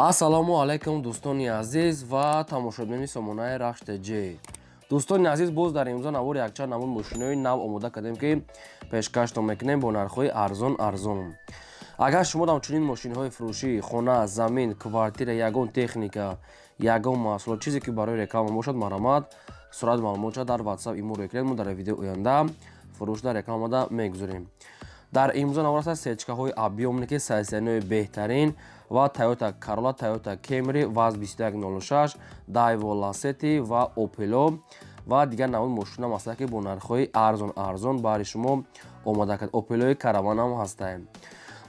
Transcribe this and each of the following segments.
Ассалому алайкум, дӯстони азиз ва тамошобинони сомонаи Рахш ТЖ. Дӯстони азиз, боз дар имрӯза навори якчанд намуд мошинои нав омода кардем, ки пешкаштон мекунем бо нархҳои арзон арзон. Агар шумо дам чунин мошинҳои фурӯшӣ, хона, замин, квартира, ягон техника, ягон маҳсулот, чизе ки барои реклама бошад, марҳамат, сурат маълумотша дар WhatsApp имо рӯй кунед. Мо дар видеои оянда фурӯш дар рекламада мегузорем. Дар имрӯза навор аст сечкаҳои объёмные, ки состояниеи беҳтарин ва Toyota Corolla, Toyota Camry, ВАЗ 2106, Daewoo Lacetti ва Opel ва дигар намуд мошина ҳастанд, ки бо нархҳои арзон арзон баҳри шумо омода кард. Opel Caravana ҳам ҳастаем.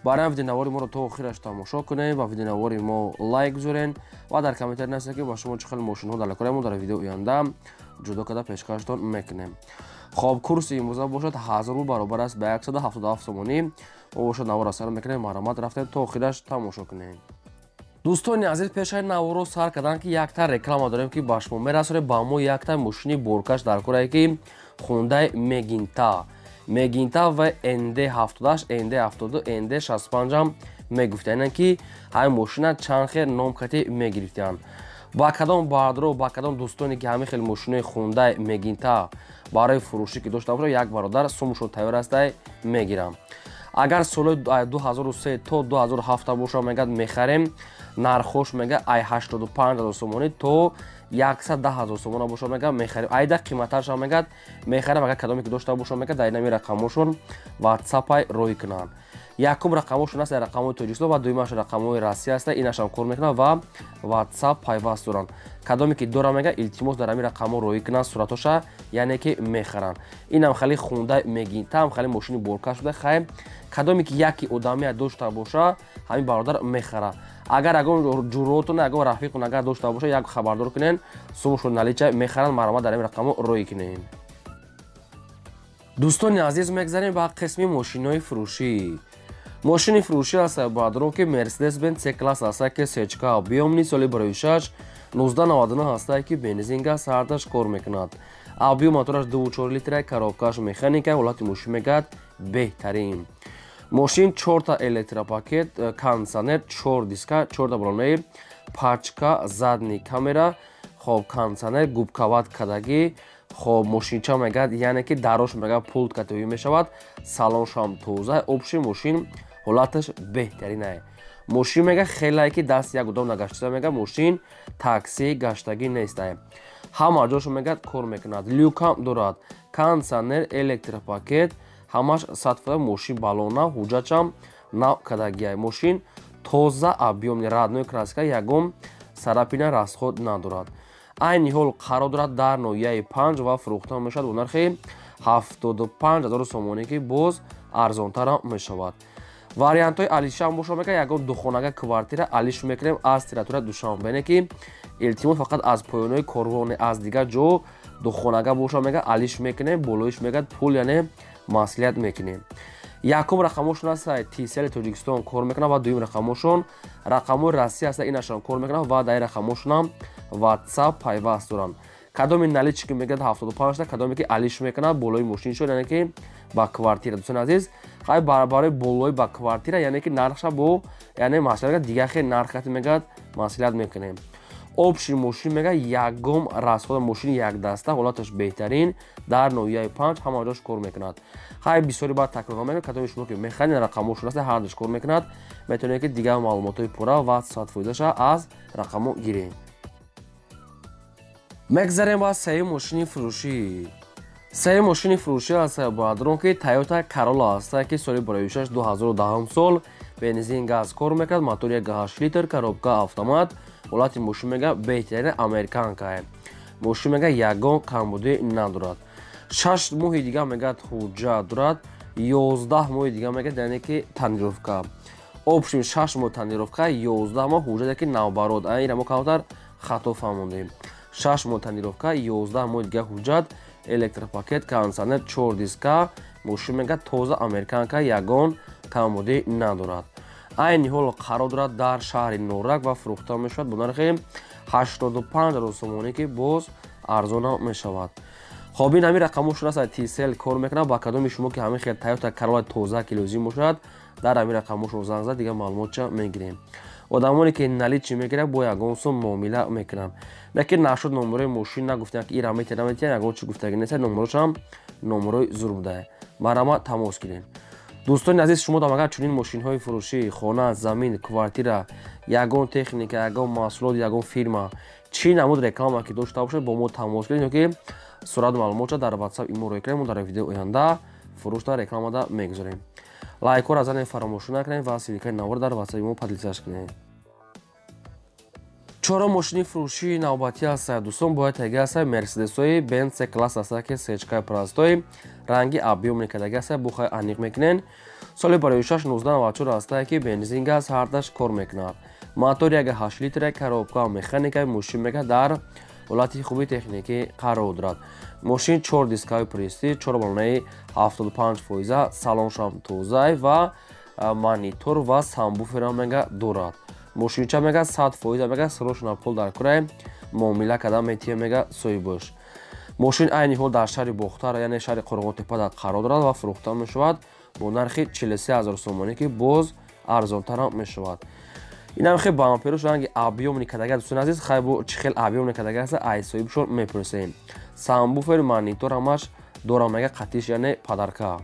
Барои видеонавори моро то охираш тамошо кунед ва видеонавори мо лайк гузорен ва дар комментарий нависед, ки ба шумо чӣ хел мошинҳо дар кора, мо дар видео оянда ҷудо карда пешкаштон мекунем. Хоб, курси имрӯза бошад 1000 рубл, баробар аст ба 177 сомонӣ. Мо бошад навора сар мекунем, марҳамат, рафтем, то охираш тамошо кунем. Дӯстони азиз, пешаи наворо сар кардан ки якта реклама дорем, ки ба шумо мерасонем. Ба мо якта мошини боркаш дар корае, ки Хундай Мегинта, Мегинта ва нд 78, нд 72, нд 65 ҳам мегуфтанд, ки ҳамин мошина чанд хел ном кати мегирифтанд. Ба кадом бардро, ба кадом дӯстоне ки ҳамин хел мошинои Хундай Мегинта барои фурӯшӣ ки дошта бошад, як бародар сумшон тайёр астай, мегирам. Агар соли 2003 то 2007 боша, мегӯяд, мехарем. Нархош, мега, ай 85 ҳазор сомонӣ то 110 ҳазор сомона боша, мега, мехарем. Айда қиматтарша, мегӯяд, мехарем. Агар кадоме ки дошта боша, мега, дар инами рақамошон ватсапай рӯй кунанд. Якум рақамошон аст рақамҳои Тоҷикистон ва дуюмаш рақамҳои Россия аст. Инашам кор мекунад ва Ватсап пайваст доранд. Кадоме ки дора, мега, илтимос, дар ҳамин рақамҳо рӯй кунанд суратоша, яъне ки мехаранд. Инам хеле Хундай Мегинтаам хеле мошини боркаш буда. Хайр, кадоме ки яки одамия дошта боша, ҳамин бародар мехара. Агар ягон ҷуротон, ягон рафиқон агар дошта боша, як хабардор кунен, сумшон налича, мехаранд. Марҳамат, дар ҳамин рақамҳо рӯй кунем. Дӯстони азиз, мегзарем ба қисми мошинои фурӯшӣ. Мошини фурӯшӣ аст, бародарон, ки Мерседес Бенз С класс аст, ки сечка объёмный, соли 2006, 1999 ҳастае, ки бензин, газ ҳардаш кор мекунад. Объём мотораш 2,4 литра, коробкаш механика. Ҳолати мошин, мегӯяд, беҳтарин. Мошин чорта электропакет, кондитсионер, чор диска, чорта балонаи пачка, задний камера, хоб, кондитсионер губковать кардагӣ. Хоб, мошинча, мегӯяд, яъне ки дарош, мегӯяд, пулт катоӣ мешавад, салоншам тоза. Общий мошин ҳолаташ беҳтаринае. Мошин, мега, хелае ки даст як одам нагаштиса, мега, мошин такси гаштагӣ нестае. Ҳама ҷошо, мегӯяд, кор мекунад, люкам дорад, кондитсионер, электропакет, ҳамаш 100%. Мошин балона, ҳуҷҷатшам нав кардагиай. Мошин тоза, объёмный, родной краска, ягон царапина, расход надорад. Айни ҳол қарор дорад дар ноҳияи Панҷ ва фурӯхта мешавад бо нархи 75 000 сомонӣ, ки боз арзонтарам мешавад. Вариантҳои алишам боша, мека, ягон духонага, квартира алиш мекунем аз территория Душанбе, яъне ки илтимос, фақат аз поёнои корвоне, аз дигар ҷо духонага боша, мега, алиш мекунем, болоиш, мегӯяд, пул, яъне маслиҳат мекунем. Якум рақамошон аст Тисели Тоҷикистон кор мекунад ва дуюм рақамошон рақамҳои Россия аст, инашон кор мекунад ва дар рақамошонам Ватсап пайваст доранд. Кадоми налички, мегӯяд, 75-та, кадоме ки алиш мекунад болои мошин шуд, яъне ки ба квартира. Дӯстони азиз, хай, барои болои ба квартира, яъне ки нархша бо, яъне маслиҳат, дигар хел нархати, мегӯяд, маслиҳат мекунем. Общий мошин, мега, ягон расхода, мошини якдаста, ҳолаташ беҳтарин, дар ноҳияи Панҷ, ҳама ҷош кор мекунад. Хай, бисёри баъд такрор мекунад. Кадоми шумо ки мехаред, рақамҳошон аст, ҳардаш кор мекунад. Метавонед, ки дигар маълумотҳои пурра ва 100%-аша аз рақамҳо гиред. Мегзарем ба сеюм мошини фурӯшӣ. Сеюм мошини фурӯшӣ аст, бародарон, ки Toyota Corolla аст, ки соли 2006, 2010 сол, бензин, газ кор мекунад, мотори 1,8 литр, коробка автомат. Ҳолати мошин, мега, беҳтарин, американкае. Мошин, мега, ягон камбудӣ надорад. 6 моҳи дига, мегӯяд, ҳуҷҷат дорад, 11 моҳи дига, мегӯяд, яъне ки тонировка. Общем, 6 моҳ тонировка, 11 моҳ ҳуҷҷате, ки навбарод. Ина мо камтар хато фаҳмондем: 6 моҳ тонировка, 11 моҳи дига ҳуҷҷат, электропакет, кондитсионер, чор диска. Мошин, мегӯяд, тоза, американка, ягон камбудӣ надорад. Айни ҳол қарор дорад дар шаҳри Норак ва фурӯхта мешавад бо нархи 85 000 сомонӣ, ки боз арзона мешавад. Хоб, ин ҳамин рақамҳошон аст, Тисел кор мекунад. Ба кадоми шумо ки ҳамин хел Тойота Королла тоза ки лозим бошад, дар ҳамин рақамҳошон занг зад, дигар маълумотча мегирем. Одамоне ки наличный мегирад, бо ягон сум муомила мекунанд. Лекин нашуд номерои мошин нагуфтанд, ки ира метия, наметия, ягон чи гуфтагӣ нест. Номерошам номерои зур будае. Марҳамат, тамос гирем. Дӯстони азиз, шумо дам агар чунин мошинҳои фурӯшӣ, хона, замин, квартира, ягон техника, ягон маҳсулот, ягон фирма, чӣ намуд реклама ки дошта бошед, бо мо тамос гиред ёки сурат маълумотша дар WhatsApp имо рӯй кунем. Мо дар видеои оянда фурӯшда рекламада мегузорем. Лайкҳоро занед, фаромӯш накунед ва ссылкаи навор дар WhatsApp мо поделиться кунед. Чорум мошини фурӯшии навбатӣ аст, дӯстон, бояд таги аст Мерседесои Бенц С класс аст, ки сечкаи простой, ранги объёмный кадаги аст, бухай аниқ мекунен. Соли барои 1994 аст, ки бензин, газ ҳардаш кор мекунад. Мотори 1,8 литра, коробка механика. Мошин мека дар ҳолати хуби техникӣ қарор дорад. Мошин чор дискаи присти, чор балонаи 75%, салоншам тозай ва монитор ва сабвуферам мега дорад. Мошинча мега 100% мега срочно пул дар курай, муомила карда метия, мега соҳибош. Мошин айни ҳол дар шаҳри Бохтар, яъне шаҳри Қурғонтепа қарор дорад ва фурӯхта мешавад бо нархи 43 000 сомонӣ, ки боз арзонтарам мешавад. Инам хел бамперош ранги объёмный кадага. Дӯстони азиз, хай, бо чӣ хел объёмный кадага аст, ай соҳибшон мепурсем. Сабвуфер, монитор ҳамаш дорам, мега қатиш, яъне подарка.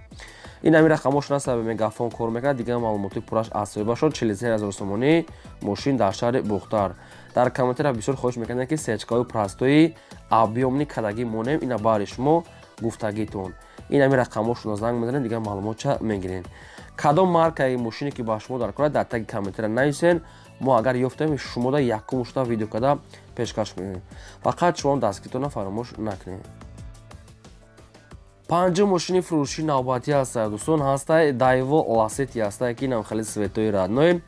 Ин ҳамин рақамошон аст, мегафон кор мекунад. Дигар маълумоти пурраш аз соҳибашон. 43 000 сомонӣ, мошин дар шаҳри Бохтар. Дар комментария бисёр хоҳиш мекардем, ки сечкаҳои простои объёмный кадагӣ монем. Ина баҳри шумо гуфтагитон. Ин ҳамин рақамошонро занг мезанем, дигар маълумотча мегирем. Кадом маркаи мошине ки ба шумо дар кора, дар таги комментария нависен. Мо агар ёфтем, шумода якум шуда видео карда пешкаш мекунем. Фақат шумо дастгиритонро фаромӯш накунед. Панҷум мошини фурӯшии навбатӣ аст, дӯстон, ҳастай Дайво Ласети ҳастай, ки инам хеле цветои родной.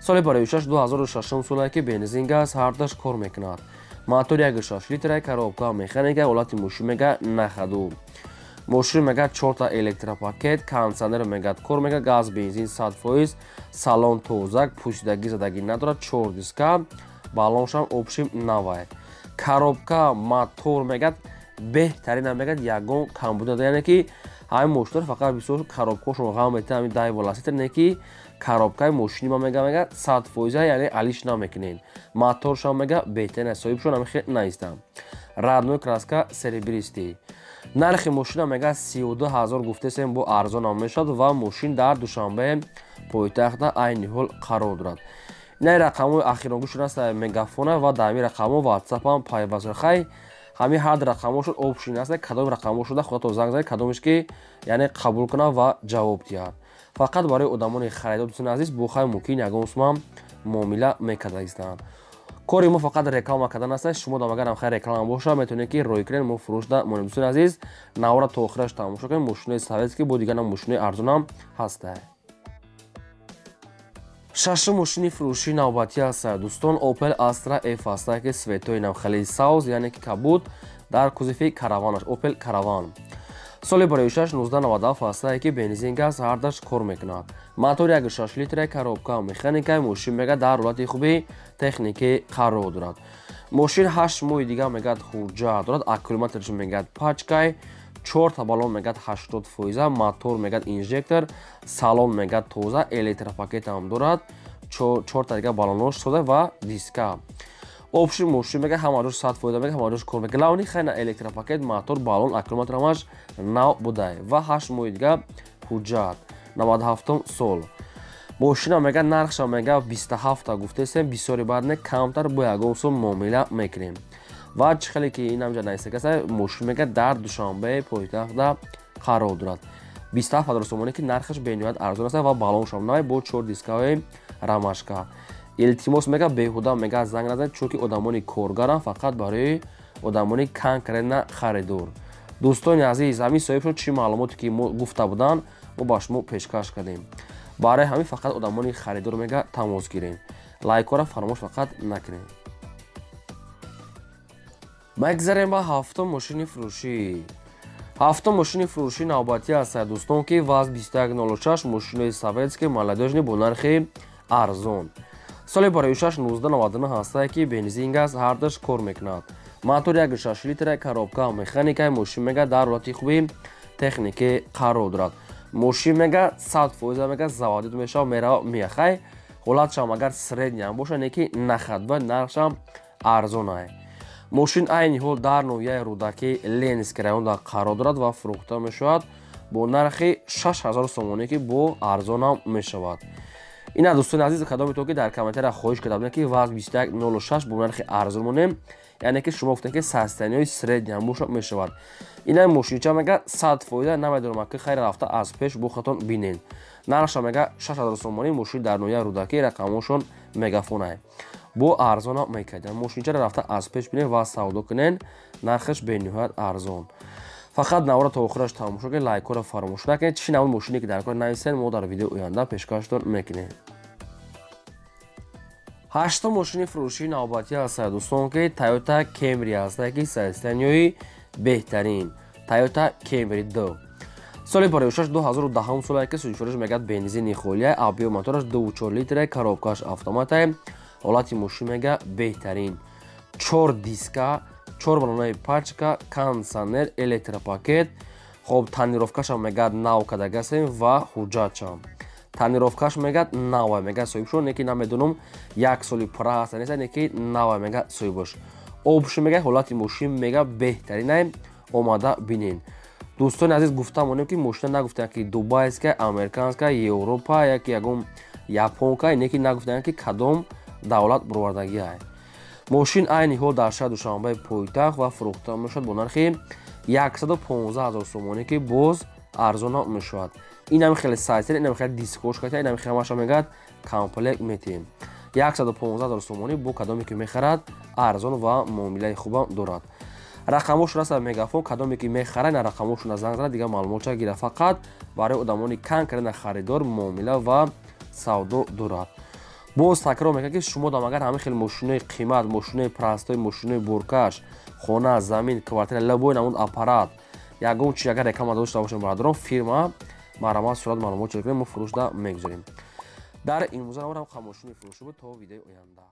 Соли барои 2006 солае, ки бензин, газ ҳардаш кор мекунад. Мотори 1,6 литра, коробка механика, ҳолати мошин мега на ходу. Мошин мега чорта электропакет, кондиционер мега кор мега, газ, бензин 100%, салон тозак, пӯсидагӣ, задагӣ надорад, чор диска, баллоншам общем навай. Коробка, мотор мегад беҳтаринам, мегад ягон камбуд надорад. Яъне ки ҳамин мошинҳоро фақат бисёр коробкаҳошон ғам метиҳад, ҳамин Дайво Ласети, не ки коробкаи мошини ма мега 100%, яъне алиш намекунед. Моторшам мега беҳтарин аст, соҳибшон ҳамин хел наистам. Родной краска, серебристый. Нархи мошина мега 32 000 гуфтесем, бо арзонам мешавад ва мошин дар Душанбе пойтахта айни ҳол қарор дорад. Ин рақамҳои ахиронгӯшон аст, мегафона ва дар ҳамин рақамҳо ватсапам пайваст. Хай, ҳамин ҳар рақамҳошон общий аст. Кадом рақамҳо шуда, худатон занг занед, кадомеш ки яъне қабул кунад ва ҷавоб диҳад. Фақат барои одамони харидор, дӯстони азиз, бо хай мумкин ягон сумам муомила мекардагистанд. Кори мо фақат реклама кардан аст. Шумо дам агарам хай реклама боша, метавонед ки рӯй кунед, мо фурӯшда монем. Дӯстони азиз, навора то охираш тамошо кунед. Мошинои советский, бо дигарам мошинои арзонам ҳаста. Шашум мошини фурӯшии навбатӣ аст, дӯстон, Opel Astra F аст, ки цветои навхели савз, яъне ки кабуд, дар кузови караванаш, Opel Caravan. Соли барои 1997 аст, ки бензин, газ ҳардаш кор мекунад. Мотори 1,6 литра, коробка механика. Мошин мега дар ҳолати хуби техникӣ қарор дорад. Мошин 8 моҳи дигар мегӯяд ҳуҷҷат дорад, аккумуляторш мегӯяд пачкай, чорта баллон мегӯяд 80%, мотор мегӯяд инжектор, салон мегӯяд тоза, электропакетам дорад, чорта дигар баллонош соза ва диска. Общий мошин мега ҳама ҷош 100% мега, ҳама ҷош кор мега. Главный хайна электропакет, мотор, баллон, аккумулятор ҳамаш нав будай ва 8 моҳи дига ҳуҷҷат, 97 сол. Мошина мега нархша мега 27 гуфтесем, бисёри баъд не, камтар бо ягон сум муомила мекунем. Ва чӣ хеле ки инамҷа наистагаса, мошин мега дар Душанбе пойтахта қарор дорад. 27 ҳазор сомонӣ, ки нархаш бениҳоят арзон аст ва баллоншам навай, бо чор дискаҳои ромашка. Илтимос, мега беҳуда мега занг назанед, чунки одамони коргарам, фақат барои одамони конкретно харидор. Дӯстони азиз, ҳамин соҳибшон чӣ маълумоте ки мо гуфта буданд, мо ба шумо пешкаш кардем. Барои ҳамин фақат одамони харидор мега тамос гирем. Лайкҳоро фаромӯш фақат накунем. Мегзарем ба ҳафтум мошини фурӯшӣ. Ҳафтум мошини фурӯшӣ навбатӣ аст, дӯстон, ки ВАЗ 2106, мошинои советский молодёжный бо нархи арзон. Соли барои 1999 ҳастае, ки бензин, газ ҳардаш кор мекунад. Мотор 1,6 литра, коробка механика. Мошин мега дар ҳолати хуби техникӣ қарор дорад. Мошин мега 100% мега заводить мешавад, мерава меяхай. Ҳолатшам агар средний боша, не ки нахад ва нархшам арзонае. Мошин айни ҳол дар ноҳияи Рӯдакӣ, Ленинский район дар қарор дорад ва фурӯхта мешавад бо нархи 6000 сомонӣ, ки бо арзонам мешавад. Ина, дӯстони азиз, кадоме то ки дар комментария хоҳиш карда будем, ки ВАЗ 2106 бо нархи арзон монем, яъне ки шумо гуфтем, ки состояние средний боша мешавад. Ина мошинча мега 100%, намедонам, ки хайр, рафта аз пеш бухатон бинен. Нархша мега 6000 сомонӣ. Мошин дар ноҳияи Рӯдакӣ, рақамошон мегафонае, бо арзона мекардем. Мошинчаро рафта аз пеш бинен ва савдо кунен, нархаш бениҳоят арзон. Фақат навора то охираш тамошо кунед, лайкҳоро фаромӯш накунед. Чӣ навъи мошине ки дар кор, нависен, мо дар видеои оянда пешкаштон мекунем. Ҳаштум мошини фурӯшии навбатӣ ҳастад, дӯстон, ки Toyota Camry ҳастад, ки состояние ҳои беҳтарин. Toyota Camry 2, соли пароишаш 2010 солае, ки сӯзишвориш мегӯяд бензини холия, объём мотораш 2,4 литре, коробка ш автоматае. Ҳолати мошин мега беҳтарин, чор диска, чор баллонаи пачка, кондитсионер, электропакет. Хоб, тонировка шам мегӯяд нав кардагасем ва ҳуҷҷатшам тонировка ш мегӯяд нава, мегӯяд соҳибшон, не ки намедонам, як соли пурра ҳаста неста, не ки нава, мегӯяд соҳибаш. Обши мегӯяд ҳолати мошин мега беҳтаринае, омада бинен. Дӯстони азиз, гуфта монем, ки мошина нагуфтанд, ки дубайская, американская, Европа яки ягон японка, не ки нагуфтанд, ки кадом давлат буровардагиай. Мошин айни ҳол дар шаҳри Душанбаи пойтахт ва фурӯхта мешавад бо нархи 115 000 сомонӣ, ки боз арзона мешавад. Инам хеле сайтер, инам хеле дискош ката, инам хеле ҳамаша мегӯяд комплект метиҳем. 115 000 сомонӣ, бо кадоме ки мехарад, арзон ва муомилаи хубам дорад. Рақамошон аст мегафон, кадоме ки мехарад, на рақамошона занг зада, дигар маълумотча гира. Фақат барои одамони конкретно харидор муомила ва савдо дорад. Боз такрор мекунад, ки шумо дам агар ҳамин хел мошинои қимат, мошинои простой, мошинои боркаш, хона, замин, квартира, любой намуд аппарат, ягон чи агар реклама дошта бошем, бародарон, фирма марҳамат, сурат, маълумот чӣ кунем, мо фурӯшда мегузорем. Дар ин муза навор ҳам мошини фурӯшӣ буд. То видеои оянда.